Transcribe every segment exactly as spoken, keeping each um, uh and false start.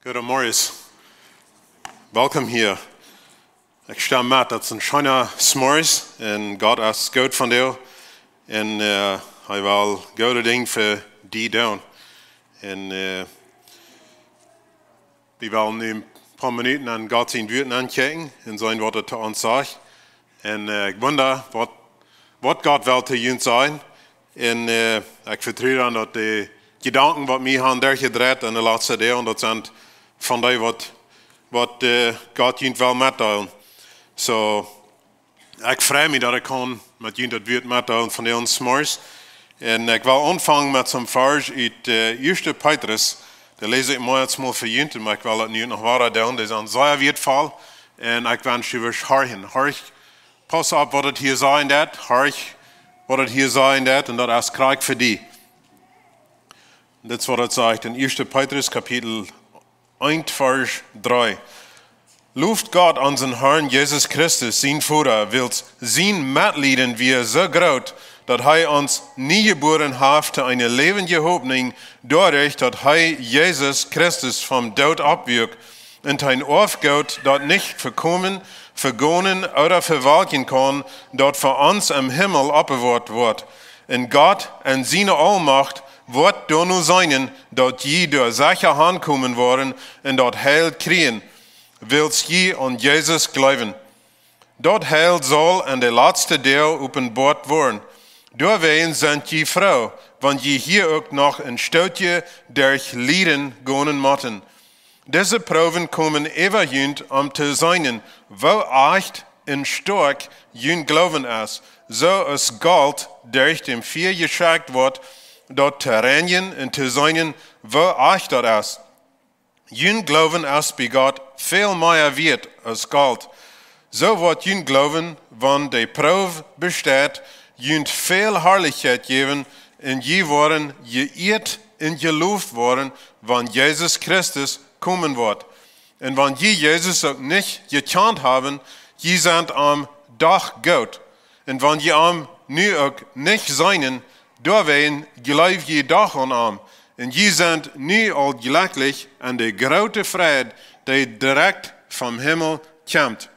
Goodemorjes. Welkom hia. Ekj stem met, daut es een scheena Morjes un Gott es goot vondoag. Un hee well goode Dinja fa die doonen. Un wie wellen nu een poa Minuten aun Gott sien Wuat aunkjikjen un seenen waut et to ons sajcht. Un ekj wunda waut Gott well to junt sajen. Un ekj vetru dan daut de Jedanken waut mie han derchjedreit en de latste Doag, daut sent von dee waut Gott junt well metdeelen. Soo, ekj frei mie daut ekj kaun met junt daut Wuat metdeelen von de ons Morjes. Un ekj well aunfangen met soon Varsch ut ieeschte Petrus. Dee läs ekj mau eenmol fa junt, oba ekj well daut nu noch wieda doonen. Dee sent sea wieetvoll. Un ekj wensch junt waut horchen. Horch, pauss opp waut et hia sajen deit. Horch waut et hia sajen deit. Un daut es krakjt fa die. Dit es waut et sajcht en ieeschte Petrus Kapitel eent Varsch dree. Loft Gott, onsen Herrn Jesus Christus, sien Voda, wiels sien Metlieden wia soo groot, daut hee ons nie jebuaren haft to eene läwendje Hopninj, doaderch daut hee Jesus Christus vom Doot oppwuak, un to een Oafgoot daut nich vekomen, vegonen ooda vewalkjen kaun, daut fa ons em Himmel oppbewoat woat. Un Gott en siene Aulmacht woat doano seenen, daut jie doa secha hankomen woaren un daut Heil kjrieen, wiels jie aun Jesus jleewen. Daut Heil saul en de latste Doag openboat woaren. Doawäajen sent jie froo, wan jie hia uk noch een Stootje derch Lieden gonen motten. Dise Proowen komen äwa junt, om to seenen, woo ajcht un stoakj jun Gloowen es, soo aus Golt derch daut Fia jeschekjt woat, daut to reinjen un to seenen, woo ajcht daut es. Jun Gloowen es bie Gott väl mea wieet aus Golt. Soo woat jun Gloowen, wan de Proow besteit, junt väl Harlichkjeit jäwen, un jie woaren jeieet un jeloft woaren, wan Jesus Christus komen woat. Un wan jie Jesus uk nich jekjant haben, jie sent am doch goot. Un wan jie am nu uk nich seenen, doawäajen jleew jie doch aun am. Un jie sent nu aul jlekjlich en de groote Freid, dee direkt vom Himmel kjemt.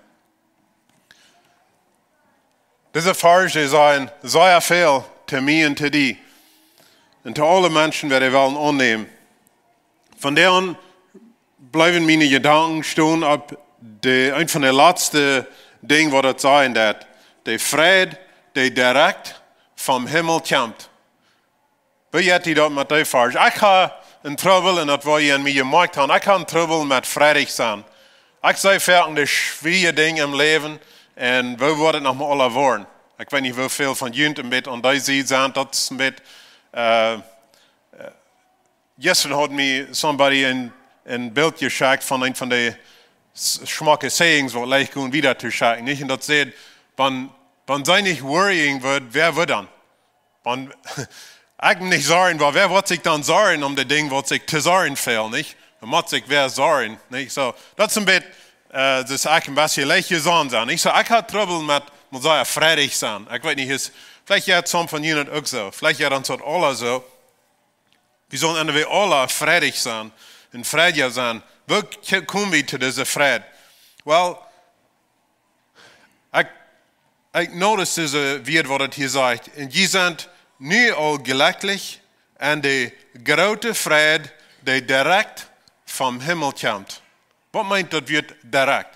Dise Varsch sajen sea väl to mie un to die un to aule Menschen, waut dee wellen aunnämen. Vondoag bliewen miene Jedanken stonen opp de, eent von de latste Dinja waut et sajen deit. De Freid, dee direkt vom Himmel kjemt. Woo jeit die daut met dee Varsch? Ekj ha een Trubbel, un daut woa jie aun mie jemoakjt haben, ekj ha een Trubbel met freidich sennen. Ekj see foaken de schwoare Dinja em Läwen, un woo woat et noch mol aula woaren? Ekj weet nich woo väl von junt een bät aun dee Sied sent, daut es een bät, jistren haud mie somebody een Bilt jeschekjt von eent von de schmocke sayings waut leicht gonen wieda to schekjen, nich? Un daut sajcht, wan see nich worrying woat, wäa woat dan? Wan ekj nich sorjen woa, wäa woat sikj dan sorjen om de Dinja waut sikj to sorjen fält, nich? Dan mott sikj wäa sorjen, nich? Soo, daut es een bät, daut es ekj een bät leicht jesonnen sennen, nich? Soo, ekj ha Trubbel met, mott ekj sajen, freidich sennen. Ekj weet nich, veleicht jeit soone von junt uk soo. Veleicht jeit ons daut aula soo. Wie sellen enne wie aula freidich sennen un freidja sennen. Woo komen wie to dise Freid? Well, ekj notice dise Wieed waut et hia sajcht. Un jie sent nu aul jlekjlich en de groote Freid, dee direkt vom Himmel kjemt. Waut meent daut Wuat direkt?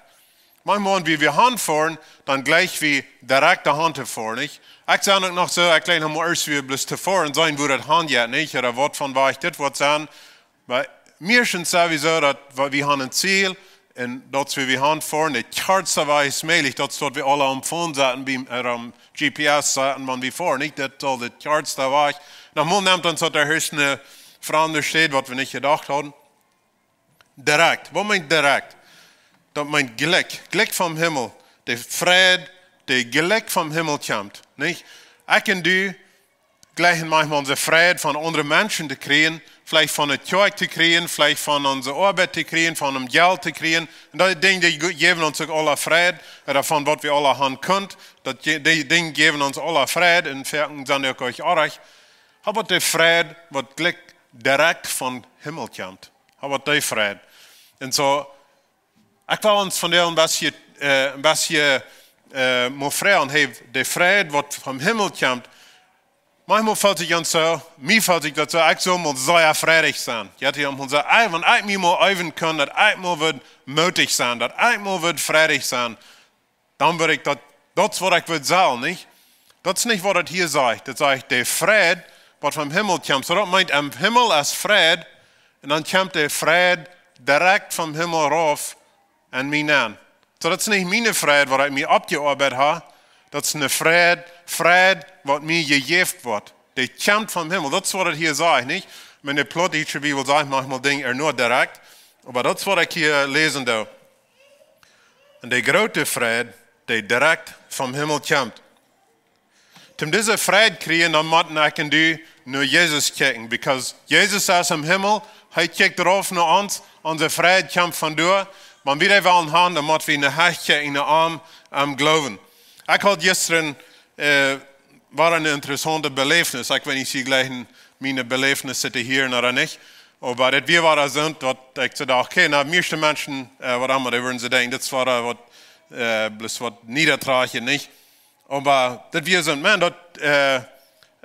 Maunchmol wan wie han foaren, dan jlikj wie direkt doahan to foaren, nich? Ekj sie uk noch soo, ekj jlikj noch mol ieescht wada bloos to foaren, seenen woo daut han jeit, nich? Ooda waut von Wajch dit woat sennen. Oba meistens sowieso daut wie han een Ziel, un daut wie han foaren, de kjartste Wajch es mäajlich, daut es daut wie aula aum Phone setten, biem G P S setten, wan wie foaren, nich? Daut es de kjartste Wajch. Noch mol nemt ons daut doa hia eene framde Städ waut wie nich jedocht hauden. Direkt. Waut meent direkt? Daut meent jlikj. Jlikj vom Himmel. De Freid, dee jlikj vom Himmel kjemt, nich? Ekj un du jlikjen maunchmol onse Freid von aundre Menschen to kjrieen, veleicht von de Kjoakj to kjrieen, veleicht von onse Oabeit to kjrieen, von daut Jelt to kjrieen. Un dee Dinja, dee jäwen ons uk aula Freid, ooda von waut wie aula han kunnen. Daut, dee Dinja jäwen ons aula Freid un foaken sent uk goot oajch. Oba de Freid waut jlikj direkt vom Himmel kjemt. Oba dee Freid. Un soo, ekj well ons vondoag een bät, äh, een bät, äh, mol froagen, hey, de Fräd waut vom Himmel kjemt, maunchmol felt sikj ons soo, mie felt sikj daut soo, ekj sull mol sea freidich sennen. Jo, dee haben ons soo, ey, wan ekj mie mol äwen kunn, daut ekj mol wudd moodich sennen, daut ekj mol wudd freidich sennen, dan wudd ekj daut, daut es waut ekj wudd sellen, nich? Daut es nich waut daut hia sajcht. Daut sajcht, de Fräd waut vom Himmel kjemt. Soo daut meent, em Himmel es Fräd, un dan kjemt de Fräd direkt vom Himmel rauf en mie nenn. Soo, daut es nich miene Fräd waut ekj mie oppjeoabeit hab, daut es een Fräd, Fräd waut mie jejäft woat. Dee kjemt vom Himmel. Daut es waut daut hia sajcht, nich? Miene plautdietsche Bibel sajcht maunchmol Dinja ea nich direkt, oba daut es waut ekj hia läsen doo. Un de groote Fräd, dee direkt vom Himmel kjemt. Om dise Fräd kjrieen, dan motten ekj un du no Jesus kjikjen, because Jesus es em Himmel, hee kjikjt rauf no ons, onse Fräd kjemt von doa, wan wie dee wellen haben, dan mott wie no am kjikjen, no am, am gloowen. Ekj haud jistren, äh, wia een interessauntet Beläwnis. Ekj weet nich, aus jie jlikjen miene Beläwnisse to hieren ooda nich. Oba daut wia waut soo, daut ekj soo docht, okay, nu, mieeschte Menschen, äh, waut emma, dee wudden soo denkjen, daut es waut, äh, waut, äh, bloos waut niederträchtich, nich? Oba daut wia soo, Maun, daut, äh,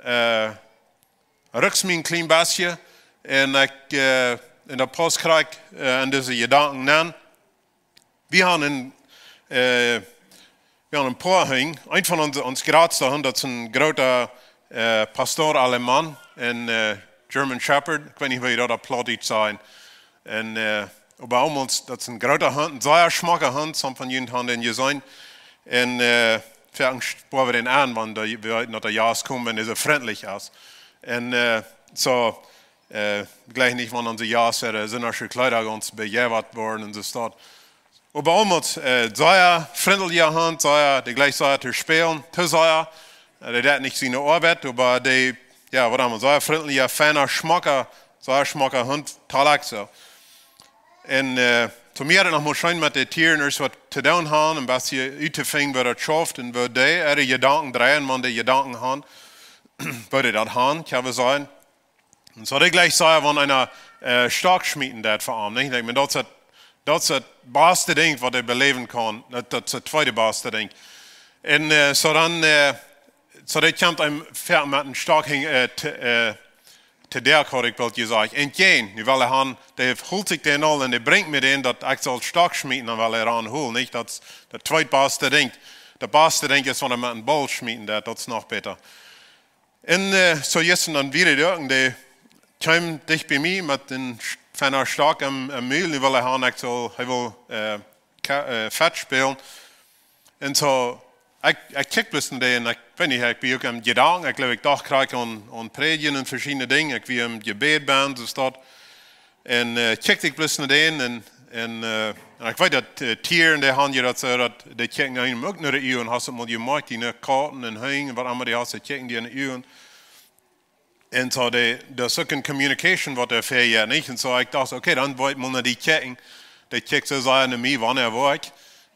äh, ruck mie een kjlien bät. Un ekj, äh, un daut paust krakjt, äh, en dise Jedanken aun. Wie haben een, äh, wie haben een poa Hunt. Eent von onse, ons jratste Hunt, daut es een groota, äh, Pastor Alemán, een, äh, German Shepherd. Ekj weet nich, woo jie daut opp Plautdietsch sajen. Un, äh, oba aulemol, daut es een groota Hunt, een sea schmocka Hunt, some von junt haben dän jeseenen. Un, äh, veleicht spoaren wie dän aun, wan dee, wie daut dee Jast komen, wan dee soo frintlich es. Un, äh, soo, äh, jlikj nich, wan onse Jast, äh, soo aus Kjleeda ons bejäft woaren un soo waut. Oba aulemol, äh, sea frintlicha Hunt, sea, dee jlikjt sea to spälen, to sea. Äh, dee deit nich siene Oabeit, oba dee, jo, waut emma, sea frintlicha, feina, schmocka, sea schmocka Hunt, toll ekj soo. Un, äh, to mie haud daut noch mol scheen met de Tieren ieescht waut to doonen haben, een bät uttofinjen, woo daut schauft un woo dee äare Jedanken dreien, wan dee Jedanken haben, woo dee daut haben, kjenn wie sajen. Un soo haud ekj jlikj jesajcht, wan eena, äh, Stock schmieten deit fa am, nich? Ekj meen, daut es daut, daut es daut baste Dinkj waut eena beläwen kaun. Daut, daut es daut tweede baste Dinkj. Un, äh, soo dan, äh, soo dee kjemt eenem foaken met een Stock hinj, äh, to, äh, to däa, haud ekj boolt jesajcht. Un jeen, nu well hee han, dee hoolt sikj dän aul un dee brinjt mie dän, daut ekj saul Stock schmieten, dan well hee aunhoolen, nich? Daut es daut tweede baste Dinkj. Daut baste Dinkj es, wan eena met een Baul schmieten deit, daut es noch bäta. Un, äh, soo jistren dan wia dee doa, un dee kjeem dicht bie mie met een sch-, feina Stock em, em Mul, un well hee han, ekj saul, hee wull, äh, ka-, äh, Fetsch spälen. Un soo, ekj, ekj kjikj bloos no dän, un ekj weet nich, ekj wia uk aum Jedanken, ekj jleew, ekj docht krakjt aun, aun Prädjen un veschiedne Dinja, ekj wia em Jebäd bie, soo waut. Un, äh, kjikjt ekj bloos no dän un, un, äh, un ekj weet daut, äh, Tieren, dee haben je daut soo, daut dee kjikjen eenem uk no de Uagen, hast du mol jemoakjt, dee Kauten un Hunj un waut emma dee hast, dee kjikjen die en de Uagen. Un soo dee, daut es uk een communication waut doa fäa, jo, nich? Un soo ekj docht, okay, dan woa ekj mol no dee kjikjen. Dee kjikjt soo sea no mie, wanea woa ekj.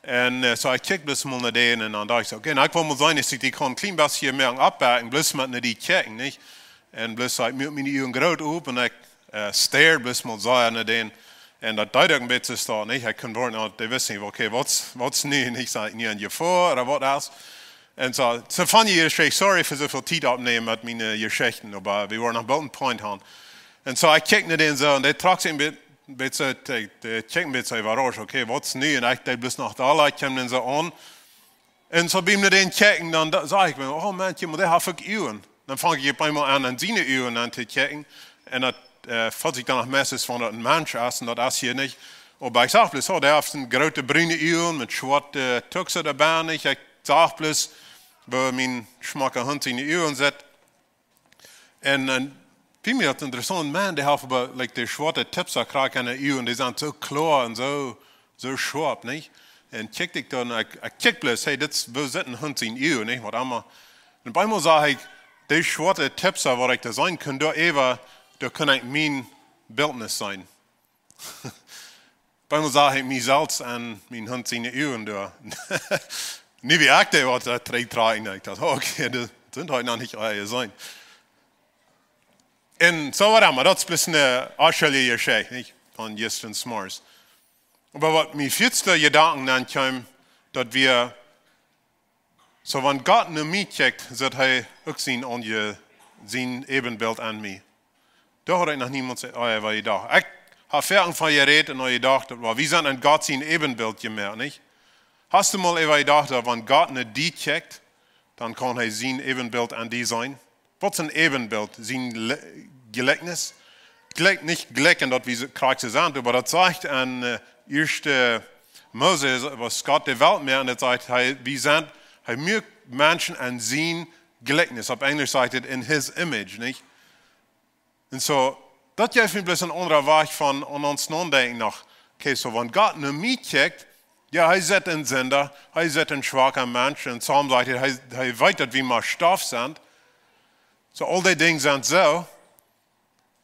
Un, äh, soo ekj kjikj bloos mol no dän un dan docht ekj soo, okay, nu ekj well mol seenen, aus ekj dee kaun een kjlien bät mea oppbakjen, bloos met no dee kjikjen, nich? Un bloos soo, ekj muak miene Uagen groot op un ekj, äh, stare bloos mol soo no dän. Un daut deed uk een bät soo, nich? Ekj kunn woaren, dee wist nich, okay, waut es, waut es nu? Un ekj saj, nu een Jefoa, ooda waut es? Un soo, soo von je Jeschicht, sorry fa soo väl Tiet oppnämen met miene Jeschichten, oba wie wellen noch boolt een Point haben. Un soo, ekj kjikj no dän soo, un dee trock sikj een bät, bät soo, dee, dee kjikjt een bät soo äwarauscht, okay, waut es nu? Un ekj deed bloos noch doa, ekj kjeem dan soo aun. Un soo biem no dän kjikjen, dan da-, saj ekj mie, oh Maun, kjikj mol, dee haft uk Uagen. Dan fang ekj opp eemol aun, aun siene Uagen aun to kjikjen. Un daut, äh, felt sikj dan noch meist aus wan daut een Mensch es, un daut es hia nich. Oba ekj sach bloos, oh, dee haft een groote brune Uagen met schwoate Tuxe doabie, nich? Ekj sach bloos, woo mien schmocka Hunt siene Uagen sitt. Un, un fa mie daut interessaunt, Maun, dee haft oba, like, dee schwoate Tips krakjt aun de Uagen, dee sent soo kloa un soo, soo scharp, nich? Un kjikj ekj dan, ekj, ekj kjikj bloos, hey, dit es, woo sitt een Hunt siene Uagen, nich? Waut emma. Un opp eemol sach ekj, dee schwoate Tips, waut ekj doa seenen kunn, doa äwa, doa kunn ekj mien Bildnis seenen. Opp eemol sach ekj mie selfst aun mien Hunt siene Uagen doa. Nu wia ekj dee waut doa trigjtrakjen, ekj docht, oh, okay, daut sent hee noch nich aula jeseenen. Un soo waut emma, daut es bloos eene aschelje Jeschicht, nich? Von jistren zemorjes. Oba waut mie väl Jedanken aunjeef, daut wia, soo wan Gott no mie kjikjt, sitt hee uk sien, aunge-, sien Äwenbilt aun mie. Doa haud ekj noch niemols äwa jedocht. Ekj hab väl von jerät un jedocht, daut wie sent en Gott sien Äwenbilt jemoakt, nich? Hast du mol äwa jedocht, daut wan Gott no die kjikjt, dan kaun hee sien Äwenbilt aun die seenen? Waut es een Äwenbilt? Sien Le-, Jlikjnis? Jlikj, nich jlikj en daut wie soo krakjt soo sent, oba daut sajcht aun, äh, ieeschte Mose, aus Gott de Welt moakt, un daut sajcht, hee, wie sent, hee moakt Menschen aun sien Jlikjnis. Opp Enjlisch sajcht et in his image, nich? Un soo, daut jeft mie bloos een aundra Wajch von aun ons nodenkjen noch. Okay, soo wan Gott no mie kjikjt, jo, hee sitt een Sinda, hee sitt een schwaka Mensch, un Psalm sajcht, hee, hee weet, daut wie mau Stoff sent. Soo, aul dee Dinja sent soo.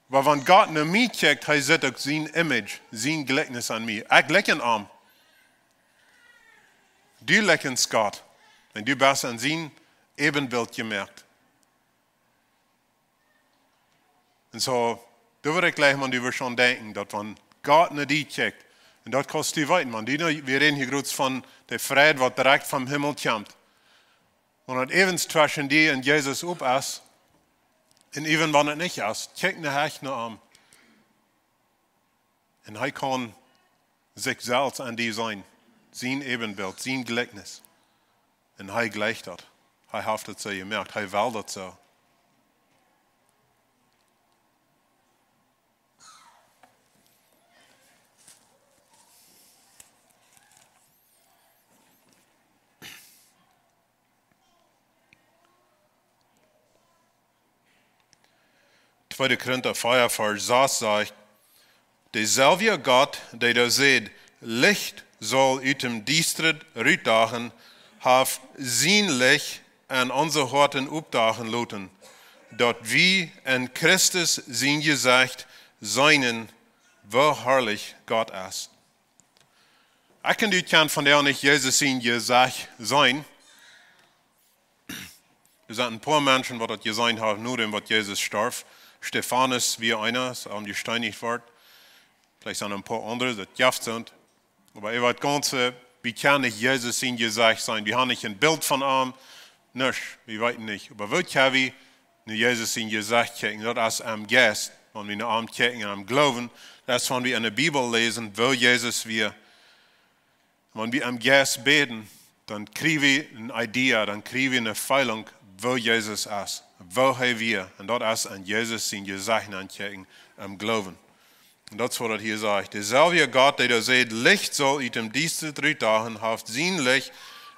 Oba wan Gott no mie kjikjt, hee sitt uk sien image, sien Jlikjnis aun mie. Ekj jlikj am. Du jlikjst Gott. Un du best aun sien Äwenbilt jemoakt. Un soo, doa wudd ekj jlikj, wan du wurscht aun denkjen, daut wan Gott no die kjikjt, un daut kaust du weeten, wan du, wie räden hia groot von de Fräd, waut direkt vom Himmel kjemt. Wan et äwent tweschen die un Jesus opp es, un äwent wan et nich es, kjikj no hee no am. Un hee kaun sikj selfst aun die seenen, sien Äwenbilt, sien Jlikjnis. Un hee jlikjt daut. Hee haft et soo jemoakt, hee well daut soo. Tweede Korinta vea, Varsch sas sajcht: "Deselwja Gott, dee doa säd: Licht saul ut dem Diestren rutdagen, haft sien Licht en onse Hoaten oppdagen loten, daut wie en Christus sien Jesecht seenen, woo harlich Gott es." Ekj un du kjennen vondoag nich Jesus sien Jesecht seenen. Doa sent een poa Menschen, waut daut jeseenen haben, no däm waut Jesus storf. Stefanus wia eena, aus hee jesteenicht wort. Veleicht sent een poa aundre, daut jeft et. Oba äwa daut gaunze, wie kjennen nich Jesus sien Jesecht seenen. Wie haben nich een Bilt von am. Nuscht, wie weeten nich. Oba woo kjenn wie no Jesus sien Jesecht kjikjen? Daut es aum Jeist, wan wie no am kjikjen un aum jleewen. Daut es, wan wie enne Bibel läsen, woo Jesus wia. Wan wie aum Jeist bäden, dan kjrie wie eene Idee, dan kjrie wie eene Feeling, woo Jesus es, woo hee wia. Un daut es aun Jesus sien Jesecht aun kjikjen, aum jleewen. Un daut es waut daut hia sajcht. "Deselwja Gott, dee doa säd: Licht saul ut dem Diestren rutdagen, haft sien Licht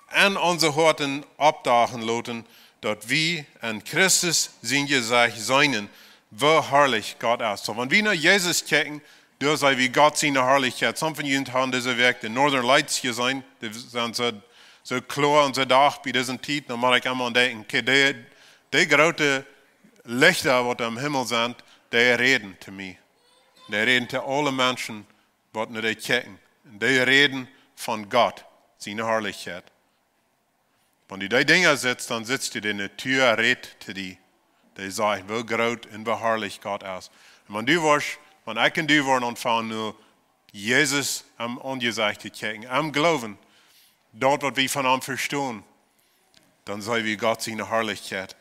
en onse Hoaten oppdagen loten, daut wie en Christus sien Jesecht seenen, woo harlich Gott es." Soo, wan wie no Jesus kjikjen, doa seenen wie Gott siene Harlichkjeit. Some von junt haben dise Wäakj de Northern Lights jeseenen. Dee sent soo, soo kloa un soo doll bie dise Tiet. Dan mott ekj emma aun denkjen, okay, dee, dee groote Lichta, waut aum Himmel sent, dee räden to mie. Dee räden to aule Menschen, waut no dee kjikjen. Un dee räden von Gott siene Harlichkjeit. Wan du dee Dinja sitst, dan sitst du, de Natua rät to die. Dee sajcht, woo groot un woo harlich Gott es. Un wan du woascht, wan ekj un du woaren aunfangen, no Jesus aum Aunjesecht to kjikjen, aum jleewen, daut waut wie von am vestonen, dan seenen wie Gott siene Harlichkjeit.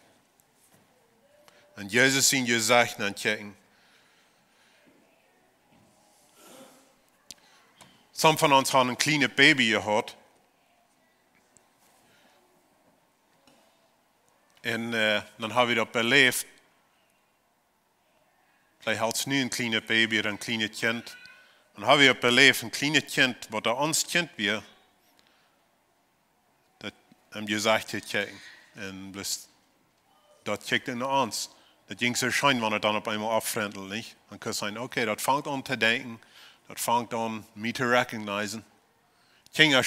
Un Jesus sien Jesecht aun kjikjen. Some von ons haben een kjlienet Baby jehaut. Un, äh, dan haben wie daut beläft. Veleicht hast nu een kjlienet Baby ooda een kjlienet Kjint. Dan haben wie daut beläft, een kjlienet Kjint, waut doa ons Kjint wia, daut aum Jesecht to kjikjen. Un bloos daut kjikjt no ons. Daut jinkj soo scheen, wan et dan opp eemol auffrentelt, nich? Dan kaust du sajen, okay, daut fangt aun to denkjen, daut fangt aun mie to recognizen. Kjinja,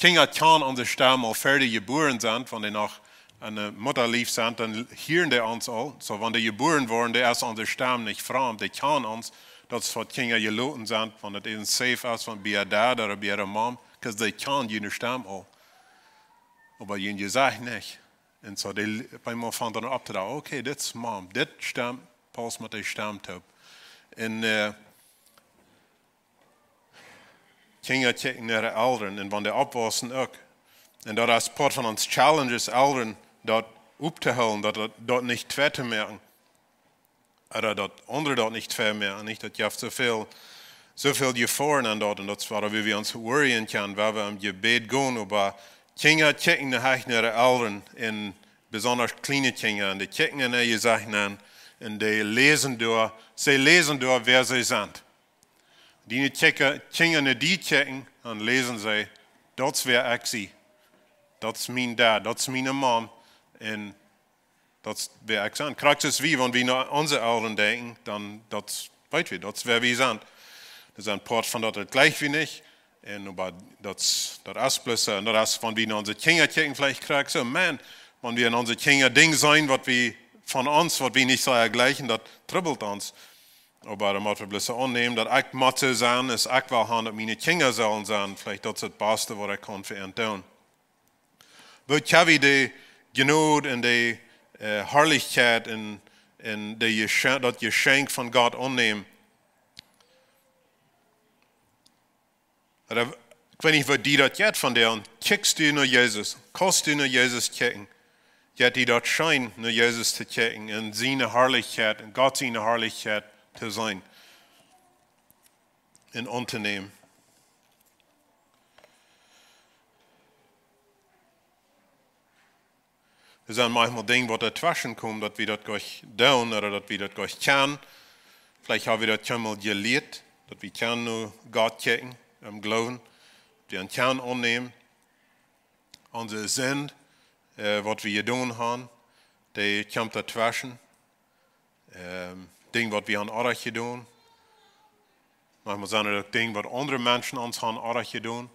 Kjinja kjanen onse Stemm aul ver dee jebuaren sent, wan dee noch enne Muttalief sent, dan hieren dee ons aul. Soo, wan dee jebuaren woaren, dan es onse Stemm nich framd, dee kjanen ons. Daut es waut Kjinja jeloten sent, wan et eenem safe es, wan bie äa Dad ooda bie äare Mom, 'cause dee kjanen june Stemm aul. Oba jun Jesecht nich. Un soo, dee, opp eemol fangt dan aun to denkjen, okay, dit es Mom, dit Stemm, paust met dee Stemm toop. Un, äh, Kjinja kjikjen no äare Elren un wan dee oppwaussen uk. Un daut es Poat von ons Challenge aus Elren, daut opptohoolen, daut, daut, daut nich twei to moaken. Ooda daut aundre daut nich twei moaken, nich? Daut jeft soo väl, soo väl Jefoaren aun daut. Un daut es wuarom wie ons worryen kjennen, wan wie em Jebäd gonen, oba Kjinja kjikjen no äare Elren un besonda kjliene Kjinja. Un dee kjikjen en äa Jesecht nenn un dee läsen doa, see läsen doa, wäa see sent. Diene Kjinja, Kjinja no die kjikjen, dan läsen see, daut es wäa ekj sie. Daut es mien Dad, daut es miene Mam. Un daut es wäa ekj sie. Krakjt soo aus wie, wan wie no onse Elren denkjen, dan daut weet wie, daut es wäa wie sent. Daut es een Poat von daut, daut jlikj wie nich. Un oba daut, daut es bloos, un daut es, wan wie no onse Kjinja kjikjen, veleicht krakjt soo, Maun, wan wie en onse Kjinja Dinja seenen, waut wie von ons, waut wie nich soo jlikjen, daut trubbelt ons. Oba dan mott wie bloos aunnämen, daut ekj mott soo sennen, aus ekj well haben, daut miene Kjinja sellen sennen. Veleicht daut es daut Baste, waut ekj kaun fa an doonen. Woo kjenn wie de Jnod un de, äh, Harlichkjeit un, un de Jeschen-, daut Jeschenkj von Gott aunnämen? Ooda, ekj weet nich, waut die daut jeit von die aun. Kjikjst du no Jesus? Kaust du no Jesus kjikjen? Jeit die daut scheen, no Jesus to kjikjen un siene Harlichkjeit un Gott siene Harlichkjeit to seenen un auntonämen? Doa sent maunchmol Dinja, waut doatweschen komen, daut wie daut nich doonen ooda daut wie daut nich kjennen. Veleicht hab wie daut kjeenmol jelieet, daut wie kjennen no Gott kjikjen, em Gloowen, daut wie am kjennen aunnämen. Onse Sind, äh, waut wie jedonen haben, dee kjemt doatweschen. Ähm, Dinja, waut wie haben oajch jedonen. Maunchmol sent daut uk Dinja, waut aundre Menschen ons haben oajch jedonen.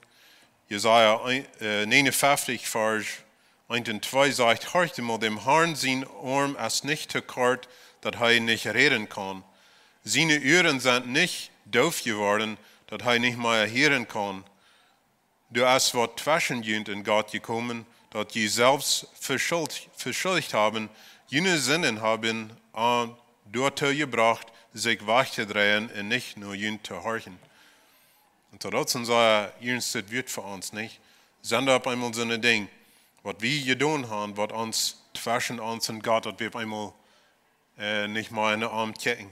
Jesaja een, äh, negenunfünfzig, Varsch eent un twee sajcht: Horcht emol, däm Harn sien Oarm es nich to kort, daut hee nich räden kaun. Siene Uaren sent nich doof jeworden, daut hee nich mea hieren kaun. Doa es waut tweschen junt un Gott jekomen, daut jie selfst veschult-, veschuldicht haben. June Sinden haben an doatoo jebrocht, sikj wajchtodreien un nich no junt to horchen. Un soo daut es een sea ernstet Wuat fa ons, nich? Sent doa opp eemol soone Dinja, waut wie jedonen haben, waut ons tweschen ons un Gott, daut wie opp eemol äh, nich mea no am kjikjen.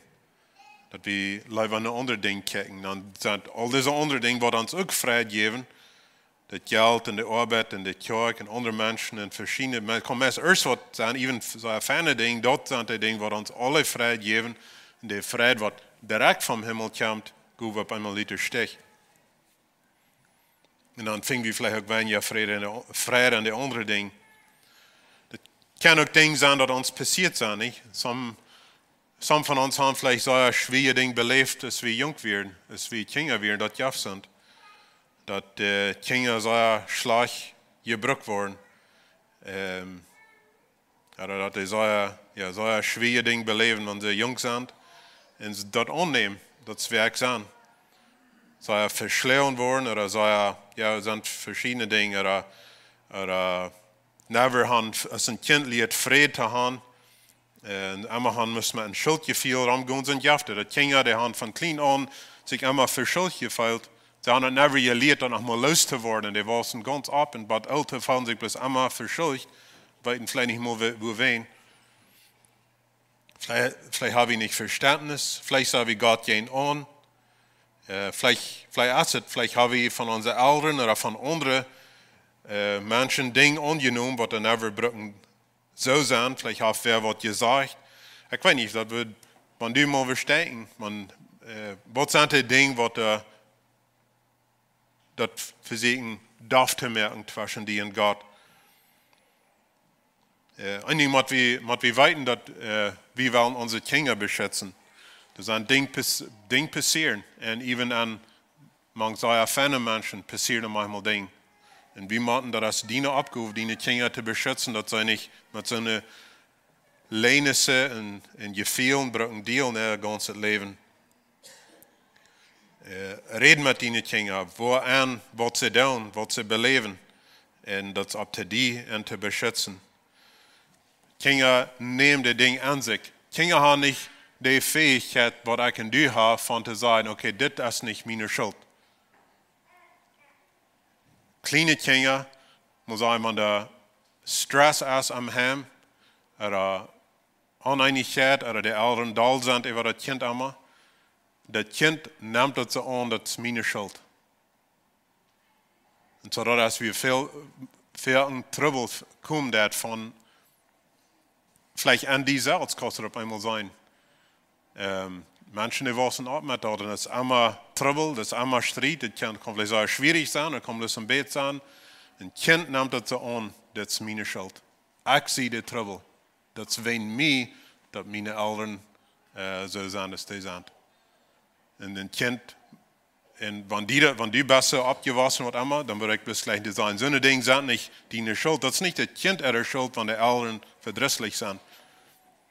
Daut wie leewa no aundre Dinja kjikjen. Dan sent aul dise aundre Dinja, waut ons uk Freid jäwen, daut Jelt un de Oabeit un de Kjoakj un aundre Menschen un veschiedne Men-, kaun meist ieescht waut sennen, even soo feine Dinja, daut sent de Dinja, waut ons aule Freid jäwen. Un de Freid, waut direkt vom Himmel kjemt, gow wie opp eemol lota stich. Un dan finj wie veleicht uk weinja Fräd en de, Fräd en de aundre Dinja. Daut kaun uk Dinja sennen, daut ons passieet sent, nich? Some, some von ons haben veleicht sea schwoare Dinja beläft, aus wie junk wieren, aus wie Kjinja wieren, daut jeft sent. Daut, äh, Kjinja sea schlajcht jebrukt worden. Ähm, ooda daut dee sea, jo, sea schwoare Dinja beläwen, wan see junk sent. Un see daut aunnämen, daut es wäa ekj sie. Sea veschlonen worden, ooda sea, jo, sent veschiedne Dinja, ooda, ooda never haben, aus een Kjint lieet Fräd to haben. Un emma haben must met een Schuldjefeel romgonen, sent jeft daut. Kjinja, dee haben von kjlien aun sikj emma veschuldicht jefeelt. See haben daut never jelieet, daut noch mol loos to woaren. Dee waussen gaunz opp un waut Elren feelen sikj bloos emma veschuldicht, weeten veleicht nich mol, wua-, wuawäajen. Veleicht, veleicht hab wie nich Vestentnis, veleicht sent wie Gott jäajenaun. Äh, veleicht, veleicht es et, veleicht hab wie von onse Elren ooda von aundre, äh, Menschen Dinja aunjenomen, waut doa never brucken soo sennen. Veleicht haft wäa waut jesajcht. Ekj weet nich, daut wie, wan du mol woascht denkjen, wan, äh, waut sent de Dinja, waut, äh, daut vesieekjen doaf to moaken tweschen die un Gott. Äh, een Dinkj mott wie, mott wie weeten, daut, äh, wie wellen onse Kjinja beschitzen. Doa sent Dinja pas-, Dinja passieren. Un even aun mank sea feine Menschen passieren maunchmol Dinja. Un wie motten daut aus diene Oppgow, diene Kjinja to beschitzen, daut see nich met soone Läajes un, un Jefeelen brucken dealen äa gaunzet Läwen. Äh, räd met diene Kjinja, wua aun, waut see doonen, waut see beläwen. Un daut es opp to die un to beschitzen. Kjinja nämen de Dinja aun sikj. Kjinja haben nich de Fäichkjeit, waut ekj un du haben, von to sajen: Okay, dit es nich miene Schult. Kjliene Kjinja, mott sennen, wan doa Stress es aum Heim, ooda Oneenichkjeit, ooda de Elren doll sent äwa daut Kjint emma, daut Kjint nemt daut soo aun, daut es miene Schult. Un soo daut es, wie väl, väl en Trubbel komen, daut von, veleicht aun die selfst kaust du opp eemol seenen. Menschen, dee wausen opp met daut, un daut es emma Trubbel, daut es emma Striet, daut kaun, kaun veleicht sea schwierich sennen, daut kaun bloos een bät sennen. Een Kjint nemt daut soo aun, daut es miene Schult. Ekj sie de Trubbel. Daut es wäajen mie, daut miene Elren soo sent aus dee sent. Un een Kjint, un wan du best soo oppjewossen, waut emma, dan wudd ekj bloos jlikj to sajen, soone Dinja sent nich diene Schult. Daut es nich daut Kjint äare Schult, wan de Elren vedrisslich sent.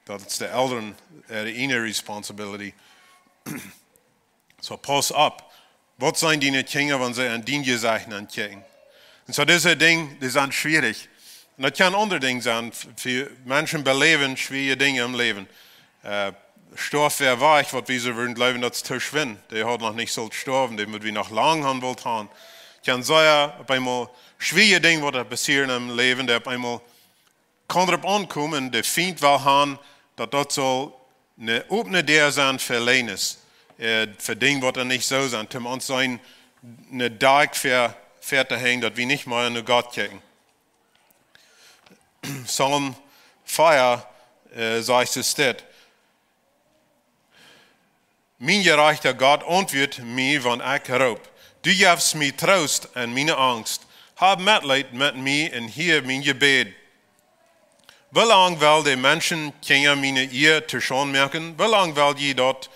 Daut es de Elren äare ieejne responsibility. Soo pauss opp. Waut sent diene Kjinja, wan see aun dien Jesecht ankjikjen? Un soo dise Dinja, dee sent schwierich. Un daut kaun aundre Dinja sennen, Menschen beläwen schwierje Dinja em Läwen. Stoaft wäa wajch, waut wie soo wudden jleewen, daut es too schwind. Dee haud noch nich sult stoawen, dee mott wie noch lang han wult han. Kaun sea opp eemol schwierje Dinja, waut doa passieren em Läwen, dee opp eemol kaun doaropp aunkomen, de Fient well han, daut daut saul ne opne Däa sennen fa Läajes, fa Dinja, waut doa nich soo sent, toom ons sennen ne Dakj väatohenjen, daut wie nich mea no Gott kjikjen. Psalm vea sajcht et dit: Mien jerajchta Gott auntwuat mie, wan ekj roop. Du jefst mie Troost en miene Angst. Hab Metleet met mie un hia mien Jebäd. Woo lang well de Menschenkjinja miene Ea to Schaund moaken? Woo lang well jie daut,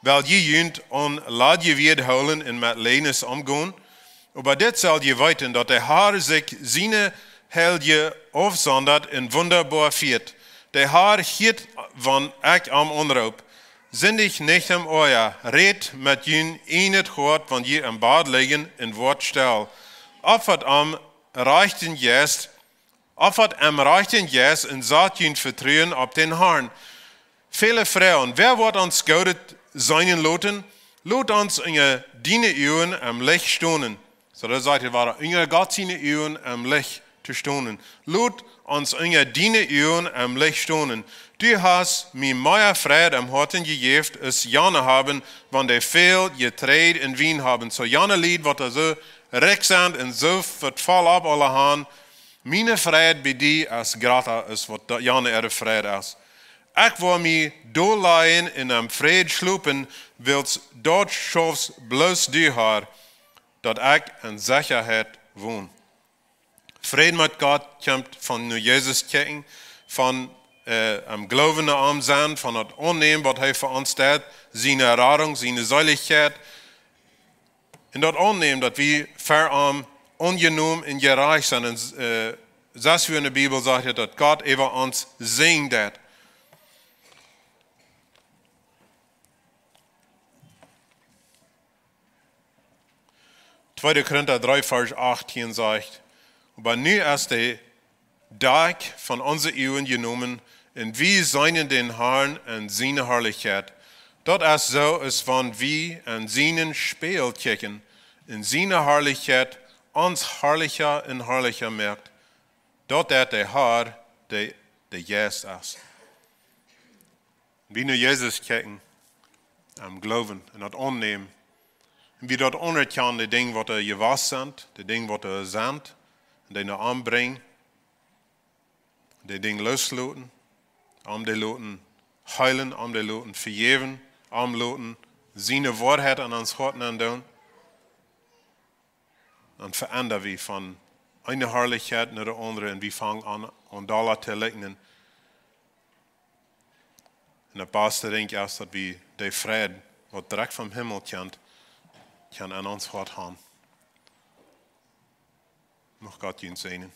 well jie junt aun ladje Wieed hoolen un met Läajes omgonen? Oba dit sell jie weeten, daut de Har sikj siene Heilje aufsondat un wundaboa fieet. De Har hieet, wan ekj am aunroop. Sindicht nich em Oaja, rät met jun ieejnet Hoat, wan jie em Bad lijen, un woat stell. Opfat am rajchten Jeist, opfat em rajchten Jeist un sat jun Vetruen opp dän Harn. Väle froagen: Wäa woat ons Goodet seenen loten? Lot ons unja diene Uagen em Licht stonen. Soo, daut sajcht, wie woaren unja Gott siene Uagen em Licht to stonen. Lot ons unja diene Uagen em Licht stonen. Du hast mie mea Fräd em Hoaten jejäft aus jane haben, wan dee väl Jeträajd un Wien haben. Soo jane Lied, waut doa soo rikj sent un soo väl opp aula han, miene Fräd bie die es jrata aus waut jane äare Fräd es. Ekj woa mie dol lajen un em Fräd schlopen, wiels daut schaufst bloos du, Har, daut ekj en Sechaheit won. Fräd met Gott kjemt von no Jesus kjikjen, von em Gloowen aun am sennen, von daut aunnämen, waut hee fa ons deit, siene Radunk, siene Seelichkjeit. Un daut aunnämen, daut wie fa am aunjenomen un jerajcht sent. Un sest wua en de Bibel sajcht et, daut Gott äwa ons sinjen deit. Tweede Korinta dree, Varsch achtieen sajcht: Oba nu es de Dakj von onse Uagen jenomen, un wie seenen dän Harn en siene Harlichkjeit. Daut es soo, aus wan wie en sienen Spieejel kjikjen, un siene Harlichkjeit ons harlicha un harlicha moakt. Daut deit de Har, dee de Jeist es. Wie no Jesus kjikjen, em Gloowen un daut aunnämen. Un wie daut aunerkjanen, de Dinja, waut doa jewast sent, de Dinja, waut doa sent, un dee no am brinjen, de Dinja loosloten, am dee loten heelen, am dee loten vejäwen, am loten siene Woarheit aun ons Hoat nenndoonen. Dan veendren wie von eene Harlichkjeit no de aundre un wie fangen aun, aun dolla to likjnen. Un daut baste, denkj ekj, es, daut wie de Fräd, waut direkt vom Himmel kjemt, kjennen en ons Hoat han. Mucht Gott junt säajnen.